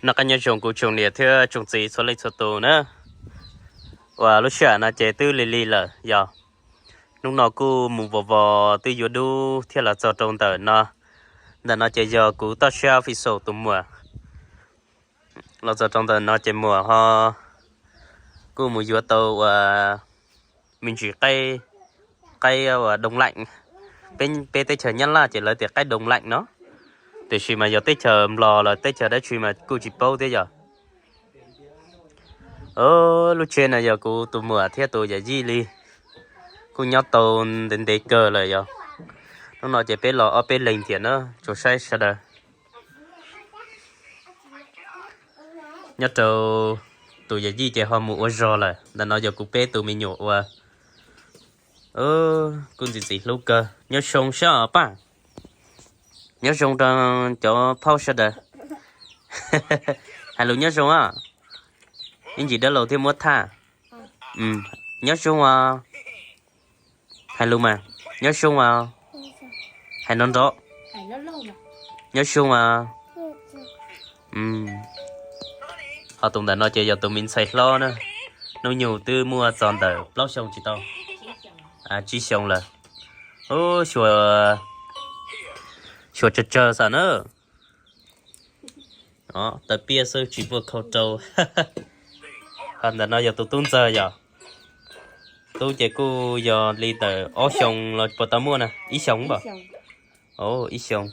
Noj qab nyob zoo kuv tsoom niam thiab tsoom txiv txhua leej txhua tus na. Uas lub sij hawm no ces twb lig lig lawm yog. Hnub no kuj mus vos vos twb yuav dub thiab los txog rau ntawm no. Ntawm no ces yog kuv toj siab Official tus muam. Los txog rau ntawm no ces muam ho kuj mus yuav tau uas me ntsis qaib, qaib uas đông lạnh. Peb teb chaws Nyab Laj ces lawv tias qaib đông lạnh no, tiam sis mas yog teb chaws Nplog los teb chaws dab tsi mas kuj tsis paub thiab yog. Lub tsheb no yog kuv tus muam thiab tus yawm yij li, kuj nyob tau ntev ntev kawg lawm yog. Hnub no ces peb los ob peb leeg thiab na, tsoom saib sawv daws. Nyob rau tus yawm yij ces ho mus ua zog lawm, ntawm no yog kuv peb tus me nyuam uas kuj ntxim ntxim hlub kawg. Nyob zoo sab os paj. Nyob zoo rau cov phaub sawv daws. Hais lus nyob zoo os. Ib ntsis dab laug thiaj muab thaj. Nyob zoo os. Hais lus mas. Nyob zoo os. Hais nrov nrov. Nyob zoo os. Ho tus ntawm no ces yog tus me ntxhais hlob na. Hnub nyoog twb muaj txog ntawm plaub xyoo tsis tau, tsib xyoo lawm. Xyuas tsawg tsawg xwb na. Tawv piaj xwb tsis puaj khau rau. Ho ntawm no yog tus tub ntxawg yog. Tub ces kuj yog li ntawm ob xyoos los puas tau muaj na, ib xyoos npam. Ib xyoos.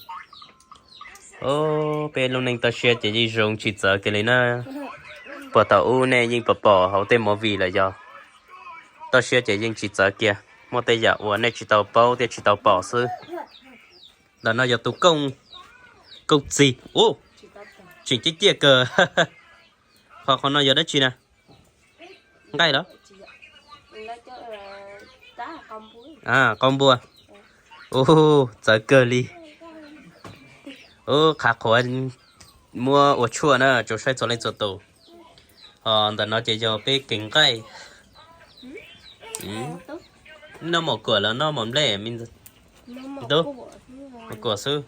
Peb lub neej toj siab ces yeej zoo tsis txawv kiag li na. Puag thaum ub nej yeej pom pom hauv tej movie lawm yog. Toj siab ces yeej tsis txawv kiag, muaj tej yam uas nej tsis tau paub thiab tsis tau pom xwb. Ntawm no yog tus kooj, kooj txig. Tseem ciaj ciaj kawg. Ho qhov no yog dab tsi na? Nqaij los? Qau npua. Txawv kawg li. Qhav qhuav muab ua tshuaj na, tsoom saib txhua leej txhua tus. Ho ntawm no ces yog peb kev nqaij. Noj mov kuam los noj mov nplej? Tub, mov kuam xwb.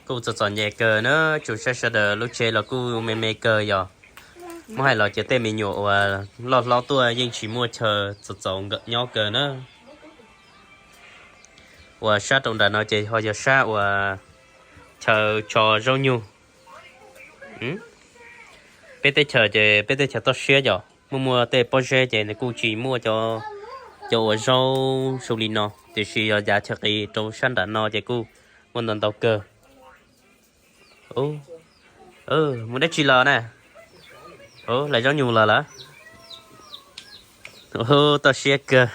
Kuj txom txom nyem kawg na, tsoom saib sawv daws, lub tsheb los kuj me me kawg yog. Muab hais los ces tej me nyuam uas loj hlob tuaj yeej tsis muaj chaw txaus txaus nyob kawg na. Uas sab rau nram no ces ho yog sab uas chaw tso zaub nyuj. Peb teb chaws ces peb teb chaws toj siab yog muaj muaj tej pob zeb ces nws kuj tsis muaj cov uas zaub zoo li no, tiam sis yog yav chaw qis rau sab nram no ces kuj muaj ntau ntau kawg. Mus dab tsi los na? Lawv zaub nyuj los lawm. Toj siab kawg.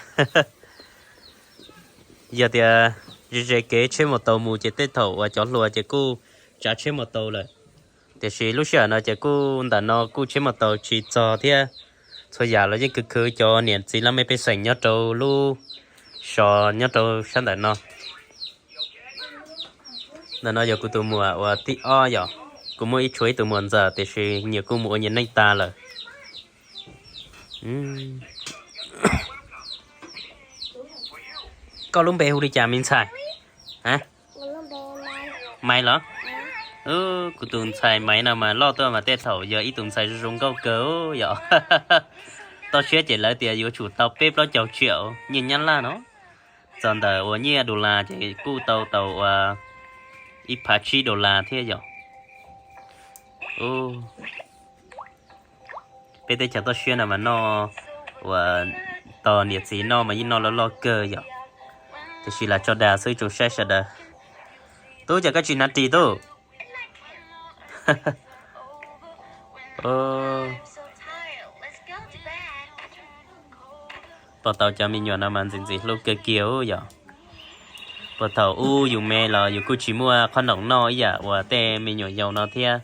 Yog tias ze ze kev tsheb mus tau mus ces tej thaum uas cov hluas ces kuj tsav tsheb mus tau lawm. Tiam sis lub sij hawm no ces kuj ntawm no kuj tsheb mus tau tsis txog thiab. Txhua yam los yeej khwv khwv cov niam txiv laj mej pej xeem nyob rau lub zos nyob rau sab ntawm no. Ntawm no yog kuv tus muam uas thib ob yom. Kuv muaj ib tshuav ib tug muam ntxawm tiam sis nyias kuj mus ua nyias neej tas lawm. Koj lub npe hu li cas me ntxhais? Maiv los? Kuv tus ntxhais Maiv no mas loj tuaj mas tej thaum yog ib tus ntxhais zoo zoo nkauj kawg yom. Toj siab ces lawv tias yuav tsum tau peb plaub caug tsiam nyiaj Nyab Laj no. Txog ntawm uas nyiaj dollar ces kuj tau tau uas ib phav tsib dollar thiab yom. Peb teb chaws toj siab no mas noj uas tos niam txiv noj mas yeej noj loj loj kawg yom. Tiam sis lam tso dag xwb tsoom saib sawv daws. Tub, cas koj tsis hnav ris tub? Puag thaum cov me nyuam no mas ntxim ntxim hlub kawg kiag yom. Puag thaum ub yus me los yus kuj tsis muaj qhob noom noj ib yam uas tej me nyuam yaus no thiab.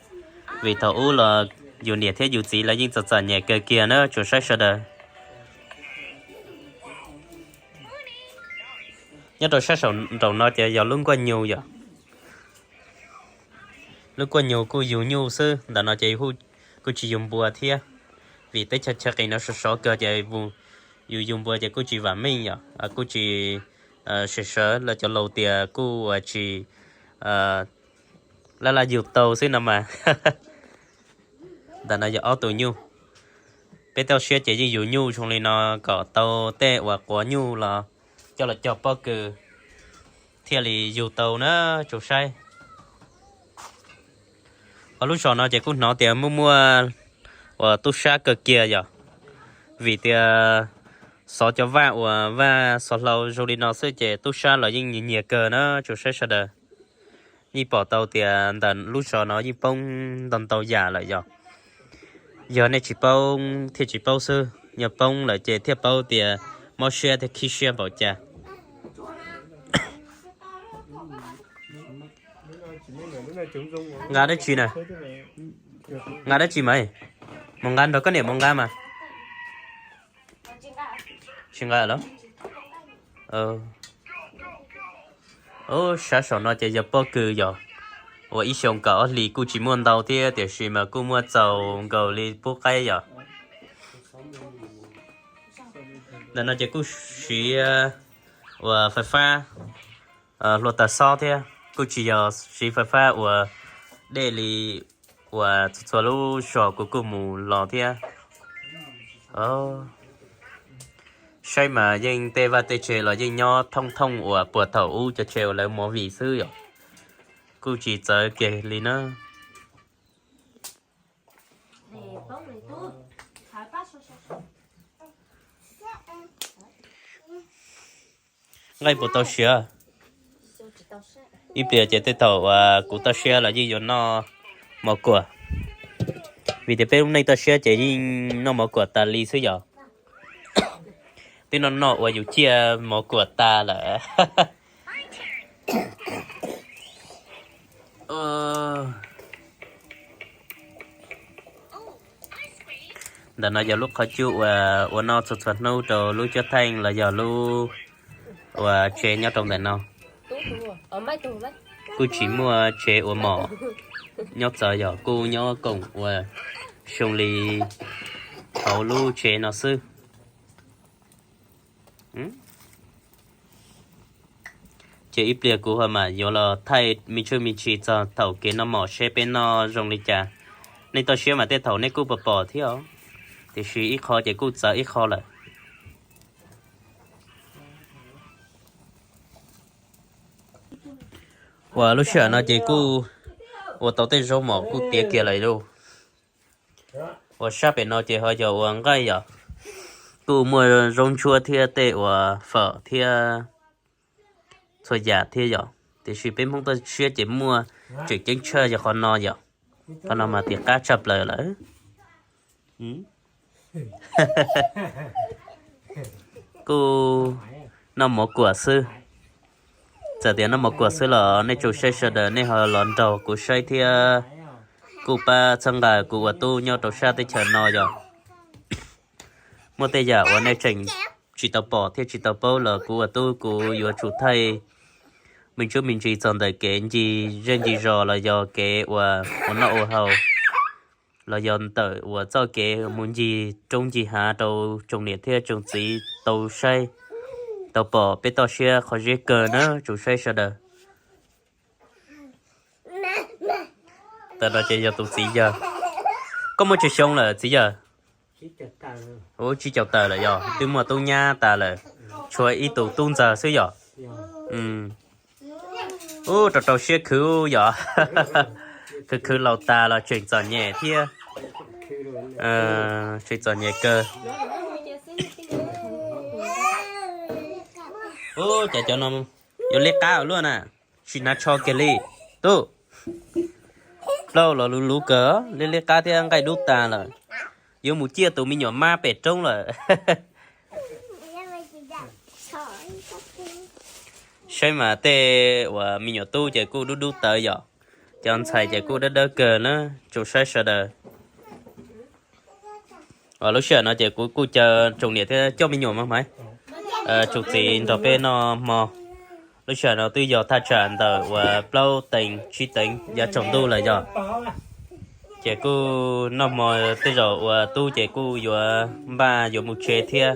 Vim thaum ub los yus niam thiab yus txiv lawv yeej txom txom nyem kawg kiag na tsoom saib sawv daws. Nyob rau sab saum nraum no ces yog lub nkuaj nyuj yom. Lub nkuaj nyuj kuj yug nyuj xwb, ntawm no ces kuj tsis yug npua thiab. Vim teb chaws chaw qis no sov sov kawg ces yus yug npua ces kuj tsis vam meej yom, kuj tsis Sawv sawv lawv cov laus tias kuj ua tsis laj laj yug tau xwb no mas. Ntawm no yog ob tug nyuj. Peb toj siab ces yeej yug nyuj zoo li no kom tau tej uas quav nyuj los coj los cog pob kws thiaj li yug tau na, tsuas saib. Ho lub zos no ces kuj hnov tias muaj muaj uas tub sab kawg kiag yom, vim tias xov cov vaj uas vaj xov hlau zoo li no xwb ces tub sab los yeej nyias nyias kawg na, tsuas saib sawv daws. Yeej pom tau tias ntawm lub zos no yeej poob ntau ntau yam lawm yom. Yog nej tsis paub thiaj tsis paub xwb, yog poob lawm ces thiaj paub tias mob siab thiab khib siab npaum cas. Nqa dab tsi na? Nqa dab tsi mas? Mus nqa nrog koj niam mus nqa mas. Tsis nqa los? Sab saum no ces yog pob kws yom. Ua ib xyoo kaum ob hlis kuj tsis muaj ntau thiab tiam sis mas kuj muaj txaus nkaus li pub qaib yom. Ntawm no ces kuj siv uas fais fab hluav taws xob thiab, kuj tsis yog siv fais fab uas dej li uas txhua txhua lub zos kuv kuj mus los thiab. Saib mas yeej tej vaj tej tsev los yeej nyob thooj thooj uas puag thaum ub cov tsev uas lawv movie xwb yom. Kuj tsis txawv kiag li na. Nqaij puas tau siav? Ib pliag ces tej thaum uas kuv toj siab los yeej yuav noj mov kuam, vim tias peb lub neej toj siab ces yeej noj mov kuam tas li xwb yom. Twb noj noj uas yus ciaj mov kuam tas lawm. Ntawm no yog lub qhov cub uas ua noj txhua txhua hnub rau lub cuab theej los yog lub uas tsev nyob rau ntawm no. Kuj tsis muaj tsev ua mom nyob txawv yog kuj nyob koom uas zoo li hauv lub tsev no xwb. Ces ib pliag kuv ho mam yuav los thaij me ntsuj me ntsis txog thaum kev noj mom seb peb noj zoo li cas. Nej toj siab mas tej thaum nej kuj pom pom thiab os, tiam sis ib qho ces kuj txawv ib qho lawm. Uas lub sij hawm no ces kuj ua tau tej zaub mom kuj tiav kiag lawm lauj. Uas sab pem no ces ho yog uas nqaij yom, kuj muaj zaub ntsuab thiab tej uas fawm thiab txhua yam thiab yom. Tiam sis peb Hmoob toj siab ces muaj tseem ceeb tshaj yog qhov no yom. Qhov no mas tias qab tshaj plaws lawm. Kuj noj mov kuam xwb. Txawm tias noj mov kuam xwb los nej tsuas saib sawv daws nej ho los nrog kuv saib thiab kuj pab txhawb nqa kuv ua tub nyob rau sab teb chaws no yom. Muaj tej yam uas nej tseem tsis tau pom thiab tsis tau paub los kuv ua tub kuv yuav tsum thaij me ntsuj me ntsis txog ntawm kev ncig zej ncig zos los yog kev uas ua noj ua haus, los yog ntawm uas txoj kev mus ncig roob ncig hav rau tsoom niam thiab tsoom txiv tau saib tau pom peb toj siab qhov zeb kawg na tsoom saib sawv daws. Tam no ces yog tus txiv yawg. Koj muaj tsawg xyoo lawm txiv yawg? Ub, tsib caug tawm lawm yog twb muaj tub nyab tas lawm, tshuav ib tug tub ntxawg xwb yom. Ub, rau rau siab khwv yom. Khwv khwv laus tas los tseem txom nyem thiab. Tseem txom nyem kawg. Ub, cas cov no yuav liab qab ua luaj na, tsis hnav tsho kiag li. Tub, plaub los luv luv kawg, liab liab qab thiab nqaij dub tas lawm. Yuav mus ciaj tus me nyuam mab pem roob lawm. Saib mas tej uas me nyuam tub ces kuj dub dub tawv yom, cov ntxhais ces kuj dawb dawb kawg na, tsoom saib sawv daws. Lub sij hawm no ces kuv kuj caw tsoom niam thiab coj me nyuam mas mas tsoom txiv nrog peb noj hmo. Lub sij hawm no twb yog thaj tsam ntawm uas plaub teev tsib teev yav tsaus ntuj lawm yog. Ces kuj noj hmo tej zaum uas tub ces kuj yuav npaj yuav mus tsev thiab.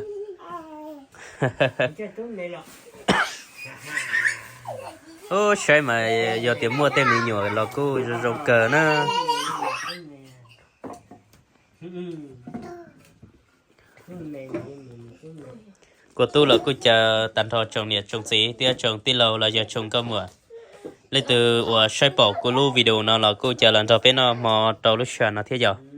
Ub, saib mas yog tias muaj tej me nyuam los kuj zoo zoo kawg na. Kuv tub los kuj caw tag nrho tsoom niam tsoom txiv thiab tsoom tij laug los yog tsoom nkauj muam, leej twg uas saib pom kuv lub video no los kuj caw los nrog peb noj hmo rau lub sij hawm no thiab yog.